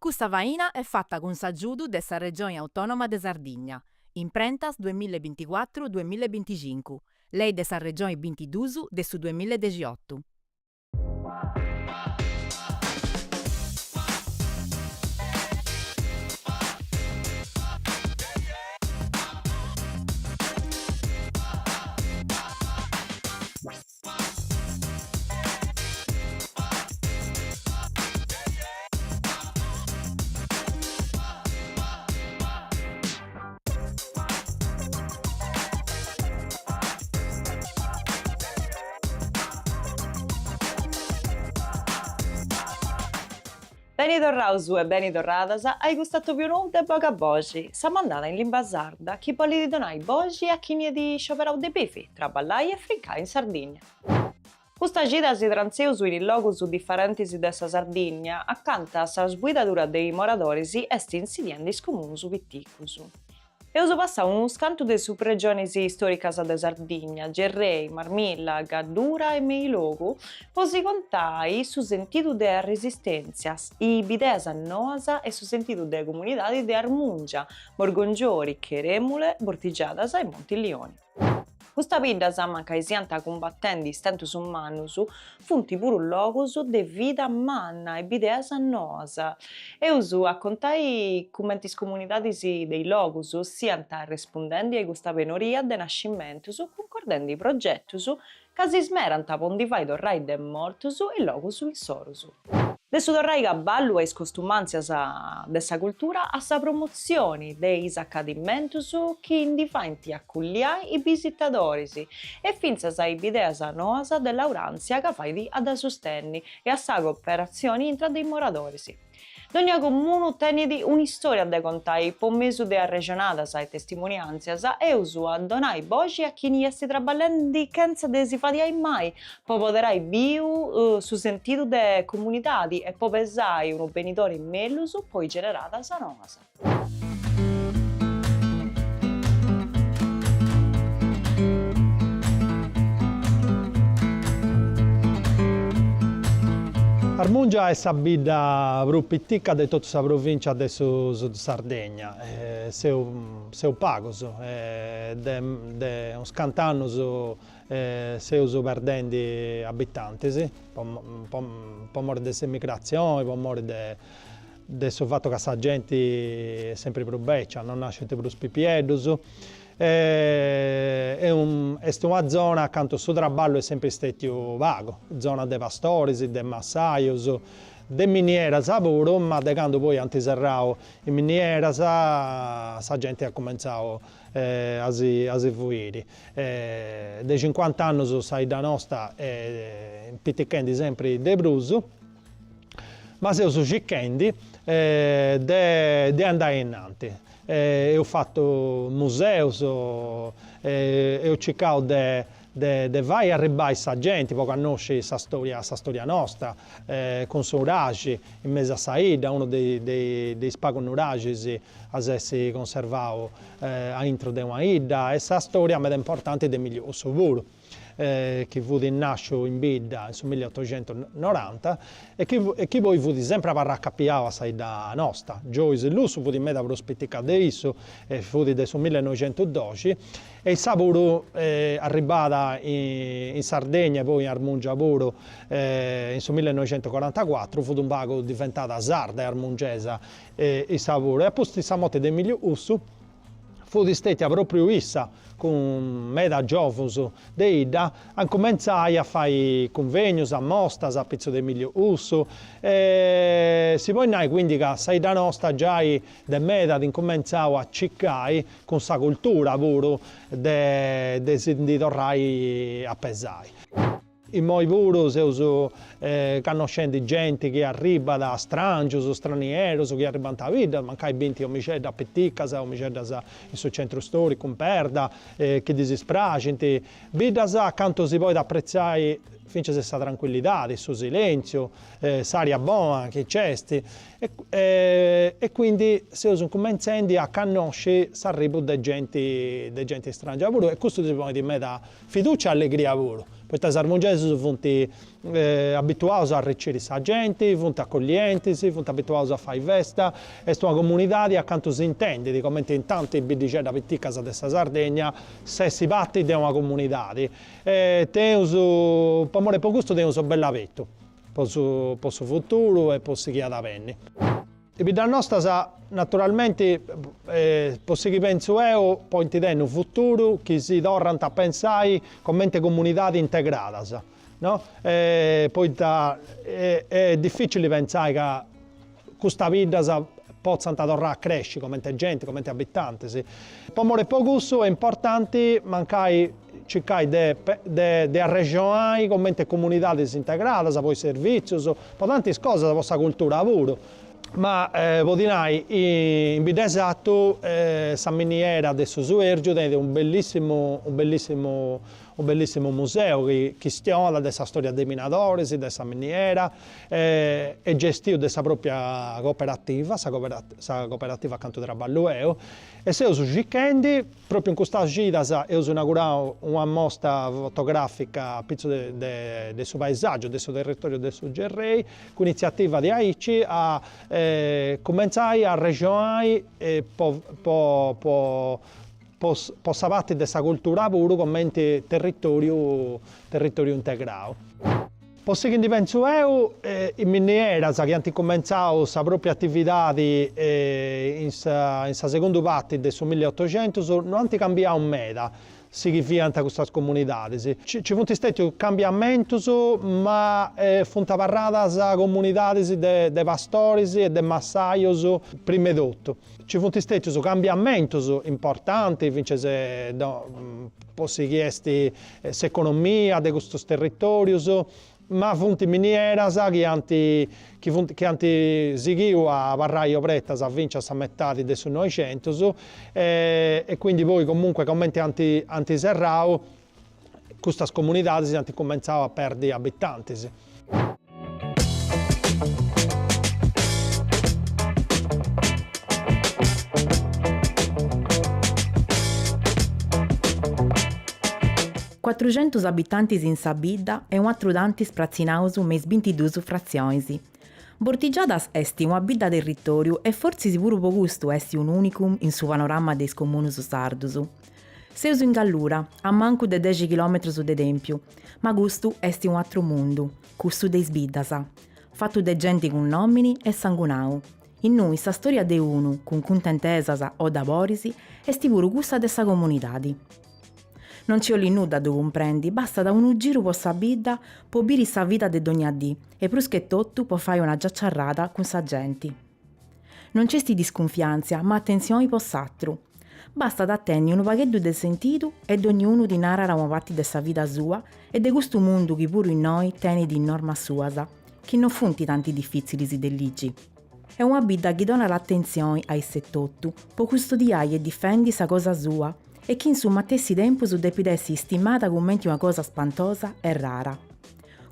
Custa faina est fata cun s'agiudu de sa Regioni Autònoma de Sardigna, Imprentas duemilla e binticuatru duemilla e binticincu, Lei de sa Regioni bintidus de su duemilla e dexiotu. Beni torraus e beni torradas a custu atobiu nou de Boga Boxi, sa mandada in limba sarda chi bolit donai boxi a chini at scioberau de bivi, traballai e frincai in Sardigna. Custa cida si trantzeus in is logus difarentis de sa Sardigna, acanta sa sbuidadura de is moradoris est intzidiendi is comunus piticus. Eus passau unus cantu de subregionis istòricas de Sardigna, Gerrei, Marmilla, Gaddura e Meilogu, po si contai su sentidu de arresistèntzia, is bideas noas e su sentidu de comunidadi de Armùngia, Morgongiori, Cherèmule, Bortigiadas e Montilioni. Custas biddas, mancai siant cumbatendi istentus mannus, funt puru logus de vida manna e bideas noas. Eus a contai cumenti is comunidadis de is logus siant arrespundendi a custa penoria de nascimentus cuncordendi progetus ca si smerant po ndi fai torrai de mortus is logus insorus. De su torrai a ballu a is costumàntzias de sa cultura a sa promotzioni de is acadimentus chi ndi faint aculliai is bisitadoris e fintzas a is bideas noas de lauràntzia ca fait a dda sustenni e a sa cooperatzioni intra de is moradoris. Dònnia comunu tenit un'istòria de contai po mesu de arrexonadas e testimoniàntzias, eus a donai boxi a chini est traballendi chentza de si fadiai mai po poderai biu su sentidu de comunidadi e po pesai unu benidori mellus po is generadas noas. Armungia est sa bidda prus pitica de totu sa provìncia de su Sud Sardegna, seus seus pagus, de de unus cant'annus seus perdendi abitantis po po mori de s'emigratzioni, po mori de de su fatu ca sa genti est sempri prus becia, non nascint prus pipieddus e est una zona acantu su traballu est sempri stetiu pagu, zona de pastoris, de massajus, de minieras puru, ma de candu poi ant serrau is minieras sa genti at cumentzau a si a si fuiri. De cincuant'annus sa 'idda nosta est impitichendi sempri de prus Ma seus circhendi de de andai innanti, eus fatu museus, eus circau de de fai arribbai sa genti po cannosci sa storia sa storia nosta, cun su nuraxi in mesu a sa 'idda, unu de de is pagus nuraxis a s'essi conservau aintru de una 'idda e sa storia meda importanti de Emilio Lussu puru. chi fut nasciu in bidda in su milliotoxentusnoranta e chi e chi poi fut sempri abarrau acapiau a sa 'idda nosta. Joyce Lussu fut meda prus pitica de issu e fut de su millinoixentusdoxi e issa puru arribada in Sardegna e poi in Armungia puru in su millinoixentuscorantacuatru fut unu pagu diventada sarda e armungesa issa puru e a pustis sa morti de Emiliu Lussu Fut stetia propriu issa, cun meda giovunus de 'idda, a incumentzai a fai cunvegnus, ammostas a pitzu de Emiliu Lussu e si podit nai quindi ca sa 'idda nosta giai de meda at incumentzau a circai cun sa cultura puru de de si ndi torrai a pesai. Immoi puru seus cannoscendi genti chi arribat, strangius, stranierus chi arribant a bidda, mancai bint 'omixeddas piticas, 'omixeddas in su centru storicu, in perda, chi ddis praxint. Biddas acantu si podit apretziai fintzas sa trancuillidadi, su silentziu, s'aria bona chi nc'est e quindi seus incumentzendi a cannosci s'arribu de genti de genti strangia puru e custu si ponit meda fiducia e allegria puru. poita is armungesus funt abituaus a arriciri sa genti, funt acollientis, funt abituaus a fai festa, est una comunidadi acantu s'intendit, cumenti in tanti biddixeddas piticas de sa Sardegna, s'essi parti de una comunidadi. E teneus, po mori po custu teneus bellu abetu po su po su futuru e po su chi at a benni. Is biddas nostras naturalmenti, po su chi pentzu 'eu, podint tenni unu futuru chi si torrant a pensai cumenti comunidadi integradas, no? Poita est dificili pentzai ca custas biddas potzant torrai a cresci comente genti, comente abitantis. Po mori po cussu est importanti mancai circai de de arrexonai comente comunidadis integradas po is servìtzius, po tantis cosas, po sa cultura puru. Ma po ti nai, in Biddesatu sa miniera de su Suèrgiu tenit unu bellissimu unu bellissimu unu bellissimu museu chi chistionat de sa storia de is minadoris, de sa miniera, est gestiu de sa propria cooperativa, sa sa cooperativa acantu traballu 'eu, e seus circhendi, propriu in custas cidas eus inaugurau una ammosta fotografica apitzus de de su paesaggiu, de su territoriu de su Gerrei, cun iniziativa de aici a cumentzai a arrexonai po po po po sa parti de sa cultura puru cumenti territoriu territoriu integrau. Po su chi ndi pentzu 'eu, is minieras chi ant cumentzau sa propria atividadi in sa in sa segundu parti de su milliotoxentus no ant cambiau meda su chi fiant custas comunidadis. Nci funt stètius cambiamentus ma funt abarradas comunidadis de de pastoris e de massajus prima 'e totu. Nci funt stètius cambiamentus importantis fintzas po su chi est s'economia de custus territorius, ma funt minieras chi ant chi funt chi ant sighiu a abarrai obertas fintzas a sa metadi de su Noixentus e quindi poi comunque cumenti ant ant serrau custas comunidadis ant cumentzau a perdi abitantis. Cuatruxentus abitantis in sa bidda e un'atru tanti spratzinaus me is bintidus fratzionis. Bortigiadas est una bidda territòriu e fortzis puru po custu est un'unicum in su panorama de is comunus sardus. Seus in Gallura, a mancu de dexi chilòmetrus de Tèmpiu, ma custu est unu atru mundu, cussu de is biddas, fatu de genti cun nòmini e sangunau, innui sa stòria de unu, cun cuntentesas o daboris, est puru cussa de sa comunidadi. No nci 'olit nudda a ddu cumprendi, bastat unu giru po sa bidda po biri sa vida de dogna dì e prus che totu po fai una ciaciarrada cun sa genti. No nc'est discunfiàntzia, ma atentzioni po s'atru. Bastat a tenni unu pagheddu de sentidu e dognunu ti narat una parti de sa vida sua e de custu mundu chi puru innoi tenit is normas suas, chi no funt tanti difìtzilis de ligi. Est una bidda chi donat atentzioni a issa etotu po custodiai e difendi sa cosa sua e chi in su matessi tempus depit essi istimada cumenti una cosa spantosa e rara.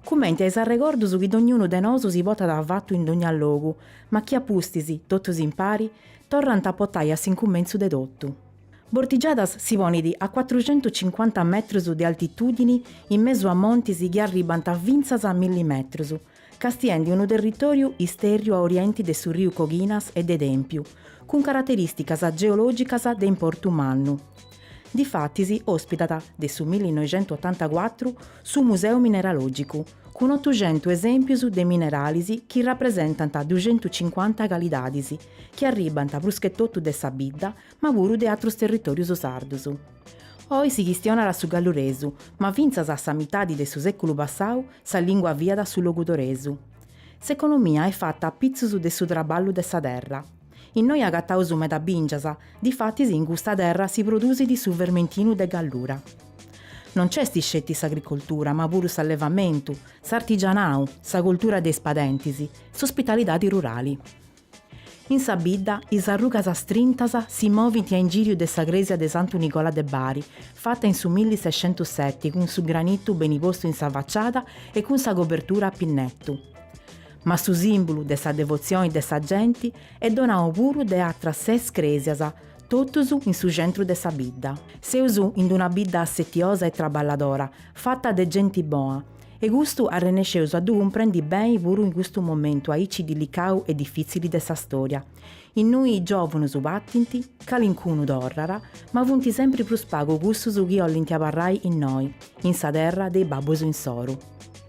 Cumenti a is arregordus chi dognunu de nosu si portat avatu in dogna logu, ma chi a pustis, totus impari, torrant a portai a s'incumentzu de totu. Bortigiadas si ponit a cuatruxentucincuanta metrus de altitùdini in mesu a montis chi arribant fintzas a milli metrus, castiendi unu territòriu istèrriu a orienti de su riu Coghinas e de Tèmpiu, cun caraterìsticas geològicas de importu mannu. Difatis òspitat, de su millinoixentuotantacuatru, su Museu Mineralògicu, cun otuxentu esèmpius de mineralis chi rapresentant duxentucincuanta calidadis, chi arribant prus che totu de sa bidda, ma puru de atrus territòrius sardus. Oi si chistionat su galluresu, ma fintzas a sa mitadi de su sèculu passau sa lìngua fiat su logudoresu. S'economia est fata a pitzus de su traballu de sa terra. Innoi agataus meda bìngias, difatis in custa terra si produsit su vermentinu de Gallura. No nc'est sceti s'agricoltura, ma puru s'allevamentu, s'artigianau, sa coltura de is padentis, s'ospitalidadi rurali. In sa bidda, is arrugas strintas si movint a ingìriu de sa crèsia de Santu Nigola de Bari, fata in su millisescentuseti cun su granitu beni postu in sa faciada e cun sa cobertura a pinnettu. Ma su sìmbulu de sa devotzioni de sa genti est donau puru de atras ses crèsias, Totus in su centru de sa bidda. Seus in d'una bidda assetiosa e traballadora, fata de genti boa, e custu arrennesceus a ddu cumprendi beni puru in custu momentu aici dilicau e difitzili de sa storia, innui is giòvunus partint, calincunu torrat, ma funt sempri prus pagu cussus chi 'ollint abarrai innoi, in sa terra de is babbus insoru.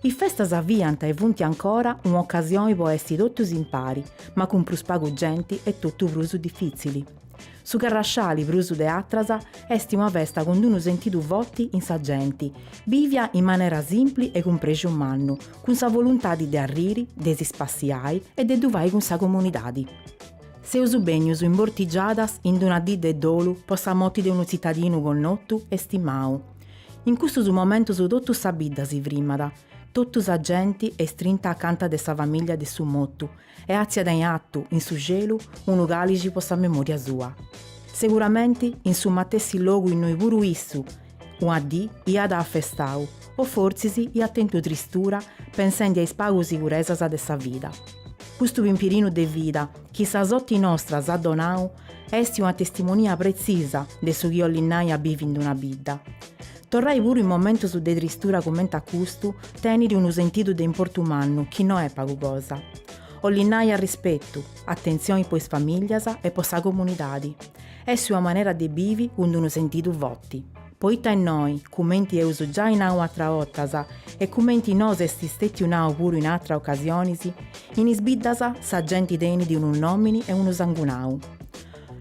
Is festas fiant e funt ancora un'ocasioni po essi totus impari, ma cun prus pagu genti est totu prus difitzili. Su Carrasciali, prus de atras, est una festa cun unu sentidu forti in sa genti, bivia in manera simpli e cun prexu mannu, cun sa voluntadi de arriri, de si spassiai e de ddu fai cun sa comunidadi. Seus benius in Bortigiadas in d'una dì de dolu po sa moti de unu tzitadinu connotu e stimau. In custus momentus totu sa bidda si frimat, totu sa genti est strinta acanta de sa famìllia de su motu e atziat in atu, in su xelu, unu càlixi po sa memòria sua. Seguramenti in su matessi logu innui puru issu, una dì, iat afestau, o fortzis iat tentu tristura pensendi a is pagu siguresas de sa vida. Custu pimpirinu de vida, chi sa soti nostra s'at donau, Est una testimonia pretzisa de su chi 'ollit nai a bivi in d'una bidda. Torrai puru in momentus de tristura cumenti a custu tenit unu sentidu de importu mannu chi no est pagu cosa. 'Ollit nai arrispetu, atentzioni po is famìllias e po sa comunidadi. Est una manera de bivi cun d'unu sentidu forti. Poita innoi, cumenti eus giai nau atra 'otas e cumenti nos est stetiu nau puru in atra ocasionis, in is biddas sa genti tenit unu nòmini e unu sangunau.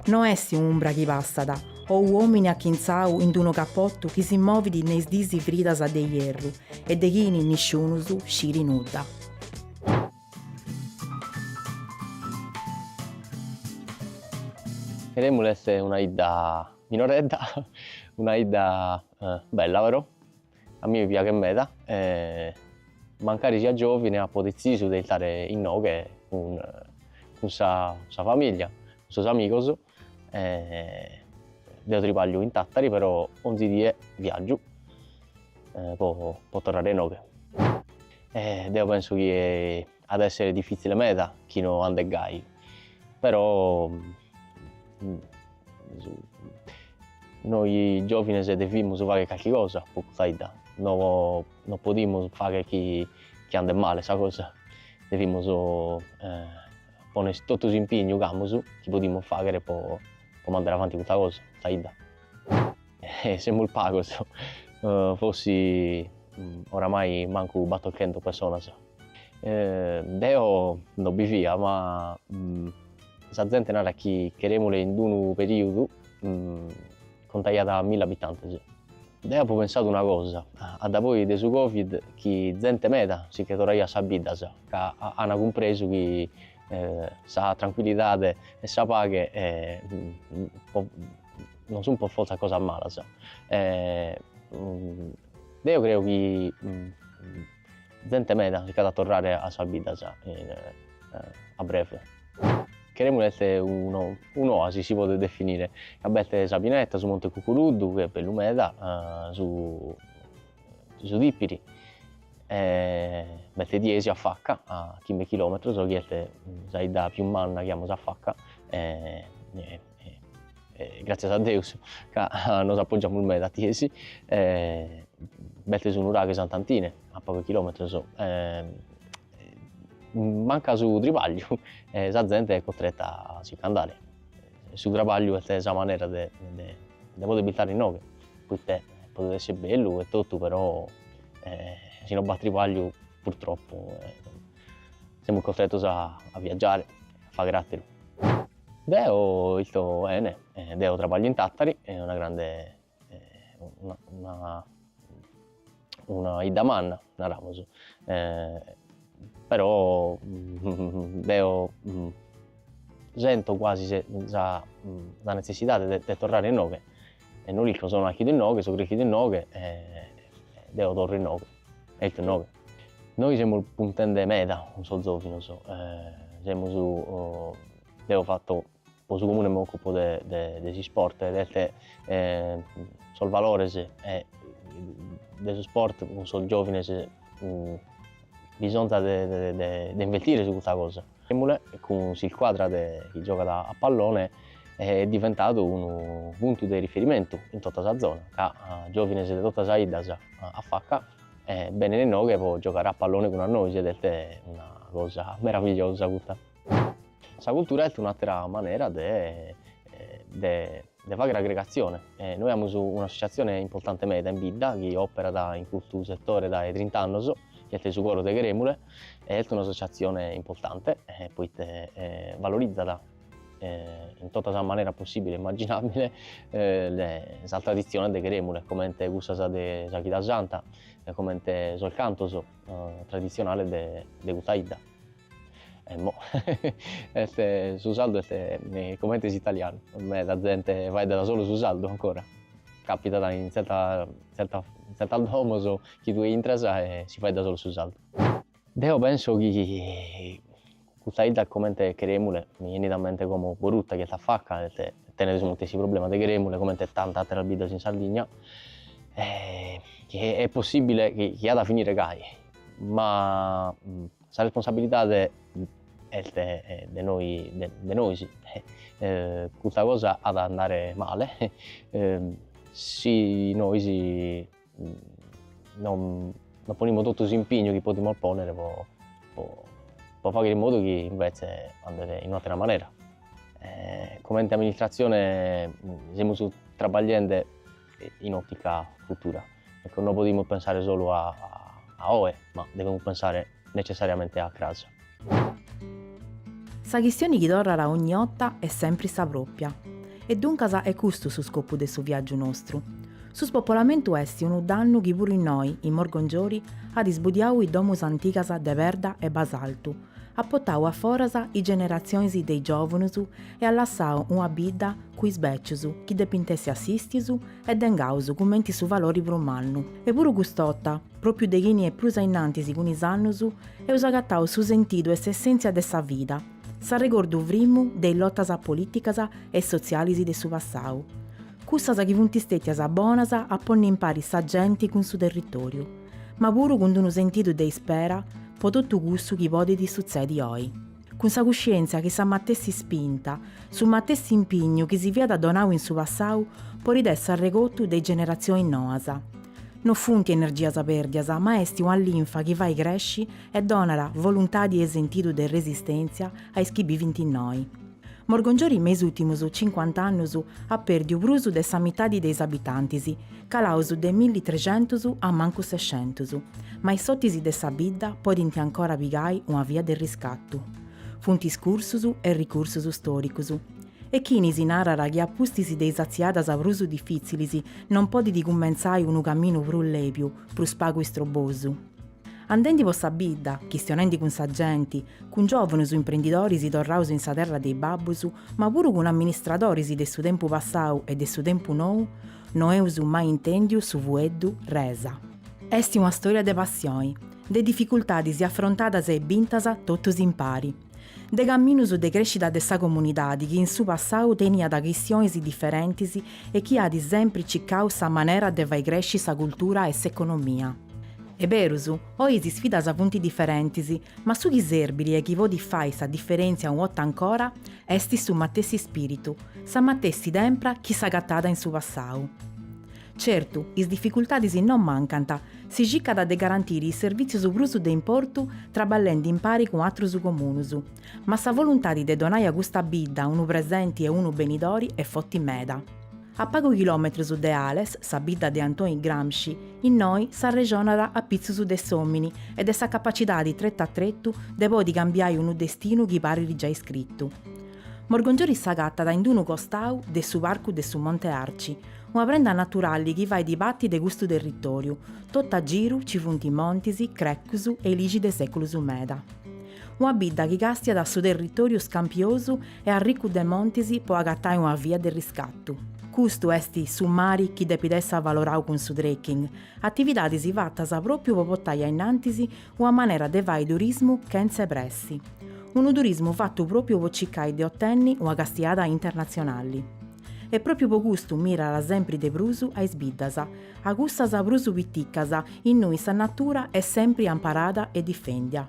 No est un'umbra chi passat o u' òmini achintzau in d'unu capotu chi si movit ne is dis fridas de ierru e de chini nisciunus sciri nudda. Cherèmule est una 'idda minoredda, una 'idda bella però, a mie mi piaghet meda e mancari sia giovine apo detzisu de istare inoghe cun cun sa sa familia, cun sos amigos e deo tribaglio in Tattari però onzi die viaggiu po po torrare inoghe. E deo penso chi at essere difitzile meda chi no andet gai, però Nois giovines devimus fagher calchi cosa po custa 'idda, no no podimus fagher chi chi andet male sa cosa, devimus ponner totu s'impignu chi amus, chi podimus fagher po po mandare avanti custa cosa, custa 'idda. Semus pagos, forsi oramai mancu battorchentos pessonas. Deo no bi fia, ma sa zente narat chi Cherèmule in unu perìodu contaiat milla abitantes. Deo apo pensadu una cosa, a dapoi de su Covid chi zente meda si che torraiat a sas biddas, ca an cumpresu chi sa trancuillidade e sa paghe non sun po fortza cosas malas. Deo creo chi Zente meda si ch'at a torrare a sas biddas a breve. Cherèmule est un'oasi si podet definire, ca b'est sa pineta, su Monte Cucuruddu chi est bellu meda, su su Tìpiri, e b'est Tiesi a faca a chimbe chilometros chi est sa 'idda pius manna chi amus a faca e gràtzias a Deus ca nos apogiamus meda a Tiesi, b'est su nuraghe Sant'Antine a pagos chilòmetros, mancat su tribagliu e sa zente est costretta a si ch'andare, su trabagliu est sa manera de de poder bistare inoghe, poite podet esser bellu e totu però si no b'at tribagliu purtroppo semus costrettos a viaggiare, a fagher atteru. Deo isto 'ene, deo trabaglio in Tattari, una grande una una 'idda manna, naramus, però deo sento quasi sa sa netzessidade de de torrare inoghe e no l'isco, so naschidu inoghe, so creschidu inoghe e deo torro inoghe e isto inoghe. Nois semus puntende meda cun sos zòvinos, semus, deo fatto po su comune m'occupo de de de s'isport ed est sos valores e de su sport cun sos giòvines bisonzat de de de investire su custa cosa. Cherèmule cun s'iscuadra de chi giogat a pallone. est diventadu unu puntu de riferimentu in tota sa zona, ca giovines de totas sas 'iddas a faca benin inoghe po giogare a pallone cun a nois ed est una cosa meravigliosa custa. Sa cultura est un'atera manera de de de fagher aggregatzione. Noi amus un'associatzione importante meda in bidda chi operat in custu setore dae trint'annos, chi est su Coro de Cheremule, e est un'associatzione importante poite valorizat in tota sa manera possibile e immaginabile sas traditziones de Cheremule, comente cussas de sa Chida Santa, comente sos cantos traditzionales de de custa 'idda. E mo est su sardu est comente s'italianu, meda zente faeddat solu su sardu ancora, capitat in zerta zerta zertas domos chi tue intras e si faeddat solu su sardu. Deo penso chi custa 'idda comente Cheremule, mi 'enit a mente como Boruta chi est a faca, est tenet su matessi problema de Cheremule comente tantas ateras biddas in Sardigna, chi est possibile chi at a finire gai, ma Sa responsabilidade est de nois de nois, custa cosa at a andare male si nois non non ponimus totu s'impignu chi podimus ponnere po po faghere in modu chi invece andet in un'atera manera. Comente amministratzione semus trabagliende in ottica futura, ecco non podimus pensare solu a a oe, ma devimus pensare necessariamente a cras. Sa chistioni chi torrat ogni 'orta est sempri sa propia. E duncas est custu su scopu de su viàgiu nostru. Su spopolamentu est unu dannu chi puru innoi, in Morgongiori, at isbudiau is domus antigas de perda e basaltu, at potau a foras is generatzionis de is giòvunus e at lassau una bidda cun is bècius chi depint essi assistius e dengaus cumenti su valori prus mannu. E puru cust'orta, pròpiu de chini est prus ainnantis cun is annus, eus agatau su sentidu e s'essèntzia de sa vida, s'arregordu frimu de is lotas polìticas e sotzialis de su passau, cussas chi funt stètias bonas a ponni impari sa genti cun su territòriu, ma puru cun d'unu sentidu de ispera po totu cussu chi podit sutzedi oi. Cun sa cuscièntzia chi sa matessi ispinta, su matessi impignu chi si fiat donau in su passau podit essi arregotu de is generatzionis noas. No funt energias pèrdias, ma est una linfa chi fait cresci e donat voluntadi e sentidu de resistèntzia a is chi bivint innoi. Morgongiori me is ùrtimus cincuant'annus at pèrdiu prus de sa mitadi de is abitantis, calaus de millitrecentus a mancu sescentus, ma is sortis de sa bidda podint ancora pigai una via de riscatu. Funt is cursus e ricursus stòricus. E chini si narat chi a pustis de is atziadas prus difìtzilis non podit cumentzai unu caminu prus lèbiu, prus pagu istrobosu? Andendi po sa bidda, chistionendi cun sa genti, cun giòvunus imprendidoris torraus in sa terra de is babbus, ma puru cun amministradoris de su tempu passau e de su tempu nou, no eus mai intèndiu su fueddu resa. Est una stòria de passioni, de dificultadis afrontadas e bintas totus impari. De camminus de crèscida de sa comunidadi chi in su passau teniat chistionis diferentis e chi at sempri circau sa manera de fai cresci sa cultura e s'economia. Est berus, oi is isfidas funt diferentis, ma su chi serbit e chi podit fai sa diferèntzia una 'orta ancora est su matessi spìritu, sa matessi tempra chi s'agatada in su passau. Certu, is dificultadis non mancant, si circat de garantiri is servìtzius prus de importu traballendi impari cun atrus comunus, ma sa voluntadi de donai a custa bidda unu presenti e unu benidori est forti meda. A pagu chilòmetrus de Ales, sa bidda de Antoni Gramsci, innoi s'arrexonat a pitzus de s'òmini e de sa capacidadi tretu a tretu de podi cambiai unu destinu chi parit giai scritu. Morgongiori s'agatat in unu costau de su parcu de su Monte Arci, una prenda naturali chi fait parti de custu territòriu, totu a giru ci funt montis, crecus e ilixi de sèculus meda. Una bidda chi càstiat a su territòriu scampiosu e arricu de montis po agatai una via de riscatu. Custu est su mari chi depit essi avalorau cun su trekking, atividadis fatas pròpiu po portai a innantis una manera de fai turismu chentze pressi. Unu turismu fatu pròpiu po circai de otenni una castiada internatzionali. E pròpiu po custu mirat sempri de prus a is biddas, a cussas prus piticas innui sa natura est sempri amparada e difendia.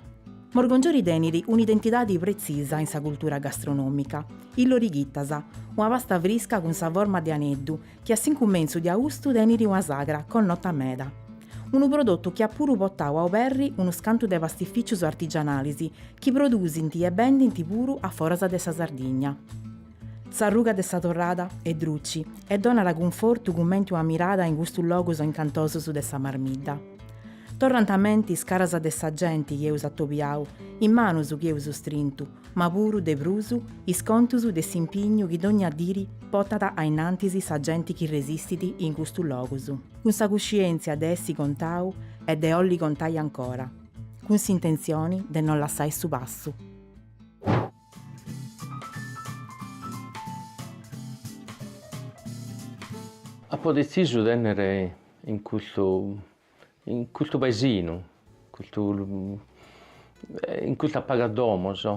Morgongiori tenit un'identidadi pretzisa in sa cultura gastronomica, is lorighittas, una pasta frisca cun sa forma de aneddu chi a s'incumentzu de austu tenit una sagra connota meda. Unu prodotu chi at puru portau a oberri unus cantu de pastificius artigianalis chi produsint e bendint puru a foras de sa Sardigna. S'arruga de sa torrada est druci e donat cunfortu cumenti una mirada in custus logus incantosus de sa Marmidda. Torrant a menti is caras de sa genti chi eus atobiau, is manus chi eus strintu, ma puru, de prus, is contus de s'impignu chi dogna diri potat a innantis sa genti chi resistit in custus logus, cun sa cuscièntzia de essi contau e de 'olli contai ancora, cun s'intentzioni de non lassai su passu. Apo detzisu de 'ennere in custu in custu paesinu, custu in custas pagas domos,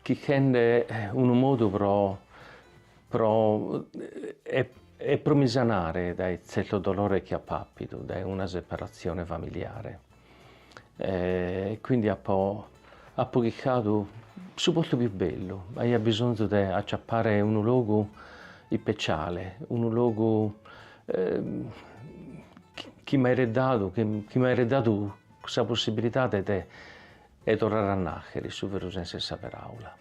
chirchende unu modu pro pro e pro mi sanare dae tzertos dolores chi apo àpidu dae una separatzione familiare. E quindi apo apo chircadu su postu pius bellu, aia bisonzu de aciapare unu logu ispeciale, unu logu chi m'aeret dadu chi m'aeret dadu sa possibilidade de 'e torrare a nàschere, in su veru sensu 'e sa peràula.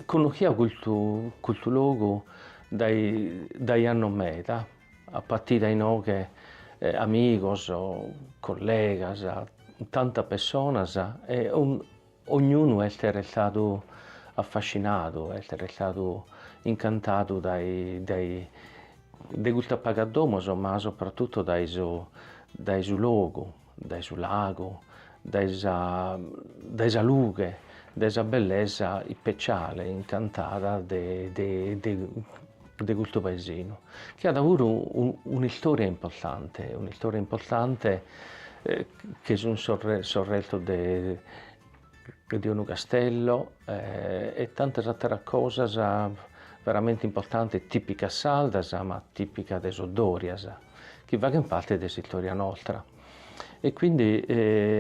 Connoschia custu custu logu dae dae annos meda, apo 'atidu a inoghe amigos, collegas, tantas pessonas e ognunu est restadu affascinadu, est restadu incantadu dae dae de custas pagas domos, ma soprattutto dae su dae su logu, dae su lagu, dae sa dae sa lughe, dae sa bellesa ispeciale, incantada de de de custu paesinu, chi at puru un'istoria importante, un'istoria importante chi sun sos sos restos de de unu castello e tantas atteras cosas veramente importantes, tipicas sardas, ma tipicas de sos Dorias, chi faghen parte de s'istoria nostra. E quindi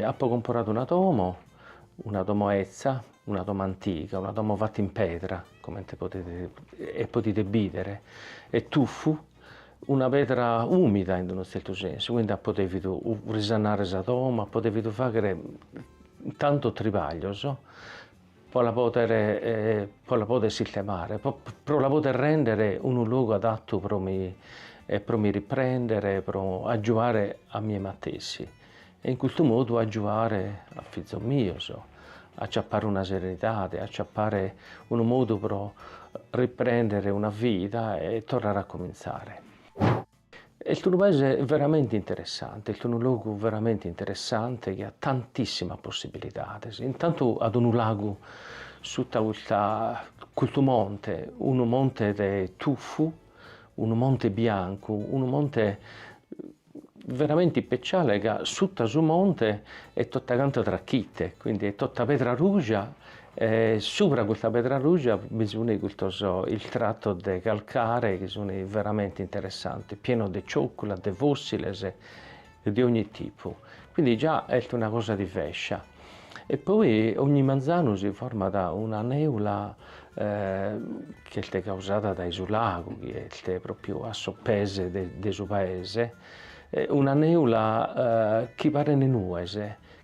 apo comporadu una domo, una domo 'etza, una domo antiga, una domo fatta in pedra, comente podides e podides bìdere, e tufu, una pedra umida in unu tzertu sensu, quindi apo devidu risanare sa domo, apo devidu faghere tantos tribaglios pro la poder pro la poder sistemare, pro la poder rendere unu logu adattu pro mi pro mi riprendere, pro agiuare a mie matessi e in custu modu agiuare a fizos mios, aciapare una serenidade, aciapare unu modu pro riprendere una vida e torrare a comintzare. Est unu paese veramente interessante, est unu logu veramente interessante chi at tantissimas possibilidades. Intantu at unu lagu suta custa custu monte, unu monte de tufu, unu monte biancu, unu monte veramente ispeciale ca suta su monte est tota canta trachite, quindi est tota pedra ruja e subra custa pedra ruja bi sun custos istratos de calcare chi sun veramente interessantes, pienos de ciocculas, de fossiles de ogni tipu, quindi già est una cosa divescia. E poi ogni manzanu si format una neula chi est causada dae su lagu chi est propriu a sos pes de su paese, una neula chi paren nues,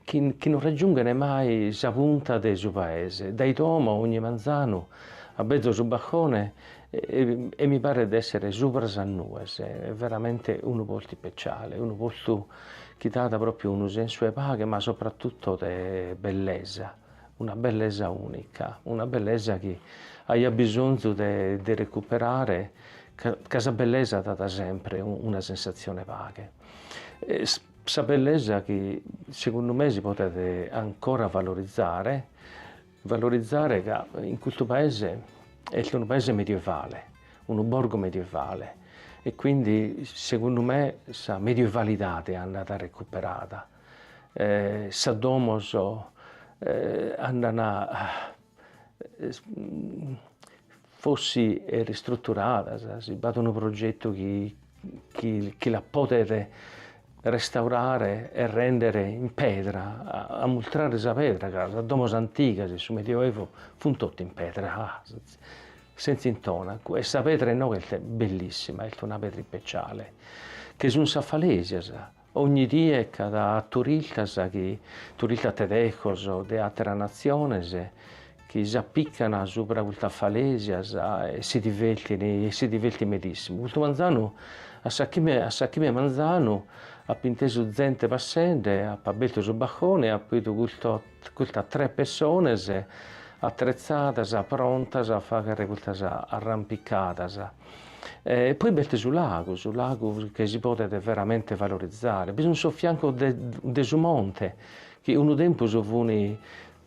chi chi non raggiunghen mai sa punta de su paese. Dae domo ogni manzanu aberzo su balcone e mi paret de essere subra sas nues, est veramente unu postu ispeciale, unu postu chi dat propriu unu sensu 'e paghe ma soprattutto de bellesa, una bellesa unica, una bellesa chi aiat bisonzu de de recuperare ca ca sa bellesa dat sempre una sensatzione 'e paghe. Sa bellesa chi segundu me si podet ancora valorizare, valorizare ca in custu paese est unu paese medievale, unu borgo medievale e quindi segundu me sa medioevalidade andat recuperada, sas domos andan fossi ristruturadas, si b'at unu progetu chi chi chi la podet. restaurare e rèndere in pedra, amultrare sa pedra, ca sas domos antigas in su Medioevo funt totu in pedra, sentza intonacu, e sa pedra inoghe est bellissima, est una pedra ispeciale, che sun sas falesias, ogni die ch'at turistas chi, turistas tedescos o de àteras natziones, chi s'apican subra custas falesias e si divertin e si divertin medissimu. Custu manzanu a sa chimbe a sa chimbe 'e manzanu apo intesu zente passende, apo abertu su barcone e apo 'idu custos custas tres pessones atretzadas, prontas a fagher custas arrampicadas. E poi b'est su lagu, su lagu chi si podet veramente valorizare, bi sun sos fiancos de de su monte chi unu tempus fun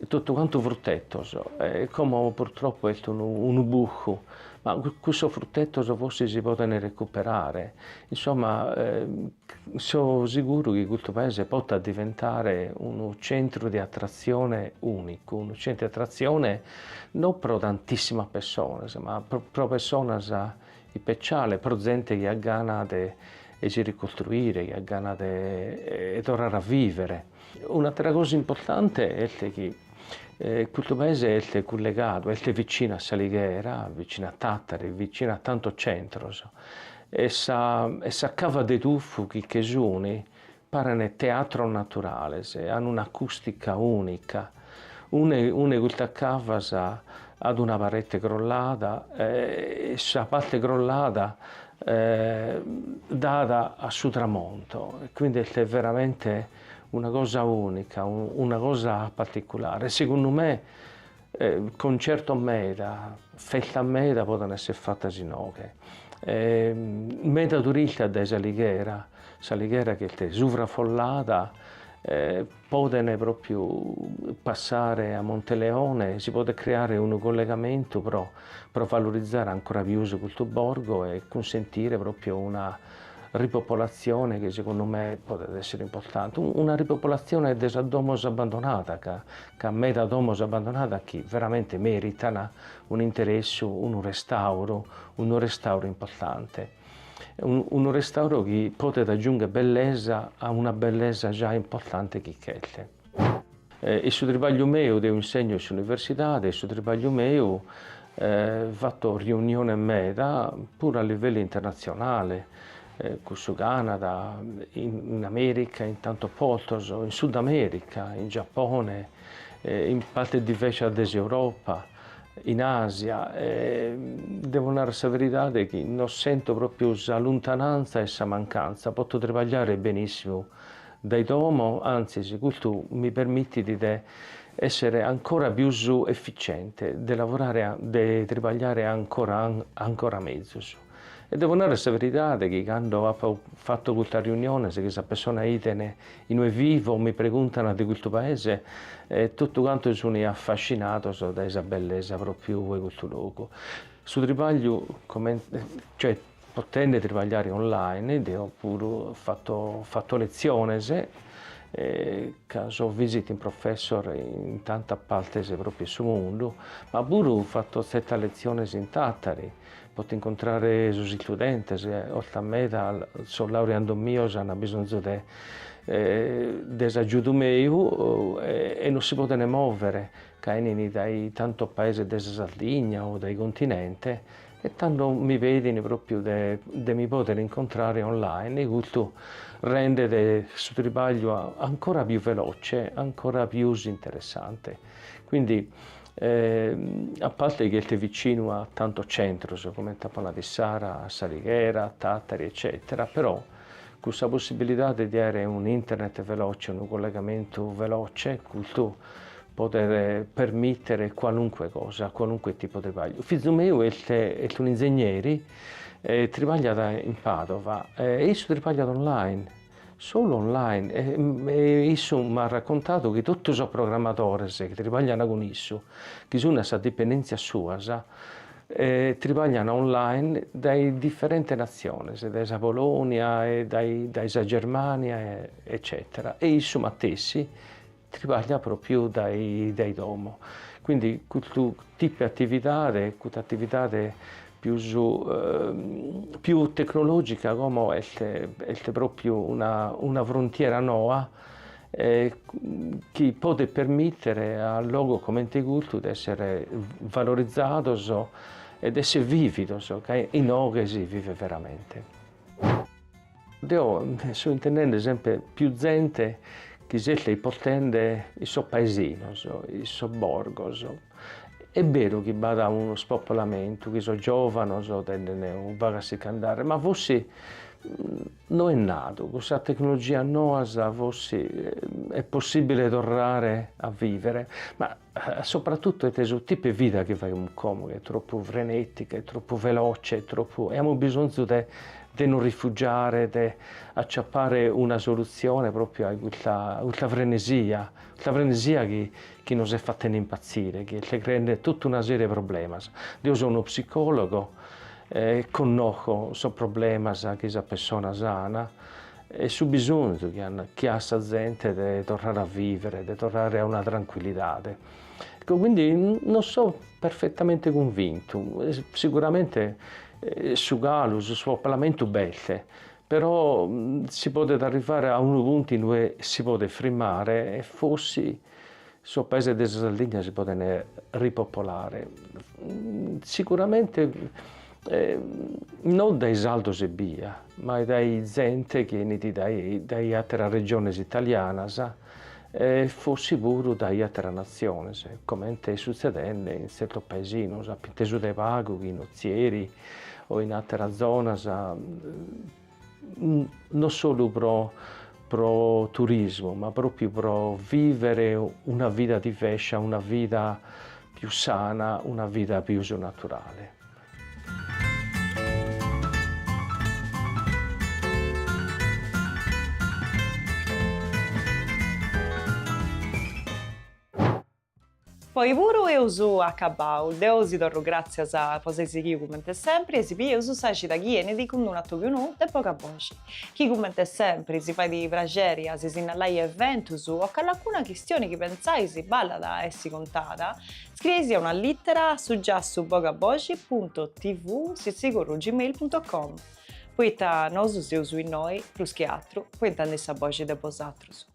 totu cantu frutetos e como purtroppo est unu unu bucu, ma cussos frutetos forsis si poden recuperare, insomma so siguru chi custu paese potat diventare unu centru de atratzione unicu, unu centru de atratzione no pro tantissimas pessonas, ma pro pessonas ispeciales, pro zente chi at gana de si ricostruire, chi at gana de torrare a vivere. Un'atera cosa importante est chi custu paese est cullegadu, est vicinu a S'Alighera, vicinu a Tàtari, vicinu a tantos centros e sa e sa cava de tufu chi che sun paren teatros naturales, an un'acustica unica, una una 'e custas cavas at una parete crollada e sa parte crollada dat a su tramonto e quindi est veramente una cosa unica, una cosa particulare. Segundu me concertos meda, festas meda poden esser fatas inoghe. Meda turistas dae S'Alighera, S'Alighera chi est suvraffollada, Poden pròpiu passare a Monteleone, si podet creare unu collegamentu pro pro valorizare ancora pius custu borgo e cunsentire pròpiu una ripopolatzione chi segundu me podet essere importante, una ripopolatzione de sas domos abbandonadas, ca ca meda domos abbandonadas chi veramente meritan un'interessu, unu restauru, unu restauru importante. Unu restauru chi podet agiungher bellesa a una bellesa giai importante chi ch'est. In su tribagliu meu, deo insegno in s'universidade, in su tribagliu meu fatto riuniones meda puru a livellu internatzionale, cun su Canada, in America, in tantos postos, in Sud America, in Giappone, in partes diversas de s'Europa in Asia e devo narrer sa veridade chi no sento propriu sa luntananza e sa mancanza, poto tribagliare benissimu dae domo, antzis custu mi permittit de essere ancora pius efficiente, de lavorare de tribagliare ancora ancora mezus. E devo narrer sa veridade chi cando apo fatu custas riuniones chi sas pessonas 'iden inue vivo mi preguntan de custu paese e totu cantos sun affascinados dae sa bellesa propriu 'e custu logu. Su tribagliu comente cioè potende tribagliare online deo puru fatto fatto letziones ca so visiting professor in tantas partes propriu 'e su mundu, ma puru fatto tzertas letziones in Tàtari Poto incontrare sos istudentes, 'ortas meda sos laureandos mios an bisonzu de de s'agiudu meu e non si poden mòvere ca 'enin dae tantos paeses de sa Sardigna o dae continente e tando mi pedin propriu de de mi pòdere incontrare online e custu rendet su tribagliu ancora pius veloce, ancora pius interessante. Quindi A parte chi est vicinu a tantos centros, comente apo nadu issara, a S'Alighera, Tàtari eccètera, però cun sa possibilidade de àere un'internet veloce, unu collegamentu veloce, custu podet permìtere qualunque cosa, qualunque tipu de tribagliu. Fizu meu est est un'inzegneri e tribagliat in Padova e issu tribagliat online Solu online e issu m'at raccontadu chi totu sos programmadores chi tribaglian cun issu, chi sun a sas dipendentzias suas, tribaglian online dae diferentes natziones, dae sa Polonia e dae dae sa Germania eccetera e issu matessi tribagliat propriu dae dae domo. Quindi custu tipu 'e atividade, custa atividade. pius pius tecnologica como est est propriu una una frontiera noa chi podet permìtere a logos comente custu de èssere valorizados e de èssere vìvidos, ca inoghe si vivet veramente. Deo so intendende sempre pius zente chi s'est portende in sos paesinos, in sos borgos. Est beru chi b'at unu spopolamentu, chi sos giovanos tenden unu pagu a si ch'andare, ma forsi no est nadu, cun sas tecnologias noas forsi est possibile torrare a vivere, ma Soprattutto est su tipu 'e vida chi faghimus como, chi est tropu frenetica, est tropu veloce, est tropu e amus bisonzu de de nos rifugiare, de aciapare una solutzione propriu a custa custa frenesia, custa frenesia chi chi nos est fatende impazzire, chi est creende totu una serie 'e problemas. Deo so unu psicologo e connosco sos problemas chi sas pessonas an E su bisonzu chi an chi at sa zente de torrare a vivere, de torrare a una tranquillidade. Ecco, quindi non so perfettamente cunvintu, siguramente su calu, su spopolamentu b'est, però si podet arrivare a unu puntu inue si podet frimmare e forsi sos paeses de sa Sardigna si poden ripopolare. Siguramente non dae sardos ebbia, ma dae zente chi 'enit dae dae àteras regiones italianas e forsi puru dae àteras natziones, comente est sutzedende in tzertos paesinos, apo intesu de pagu chi in Ozieri o in àteras zonas non solu pro pro turismu, ma propriu pro vivere una vida divescia, una vida pius sana, una vida pius naturale. Po oi puru eus acabau, deu si torru gràtzias po s'ai sighiu cumenti sempri e si bieus sa cida chi 'enit cun d'unu atobiu nou de Bogaboxi. Chi cumenti sempri si fait praxeri a si sinnalai eventus o calancuna chistioni chi pentzais ballat a essi contada, scrieisi una lìtera a su giassu bogaboxi punto tv sitzigorru gmail punto com, poita nosu seus innoi, prus chi atru, po intendi sa boxi de bosatrus.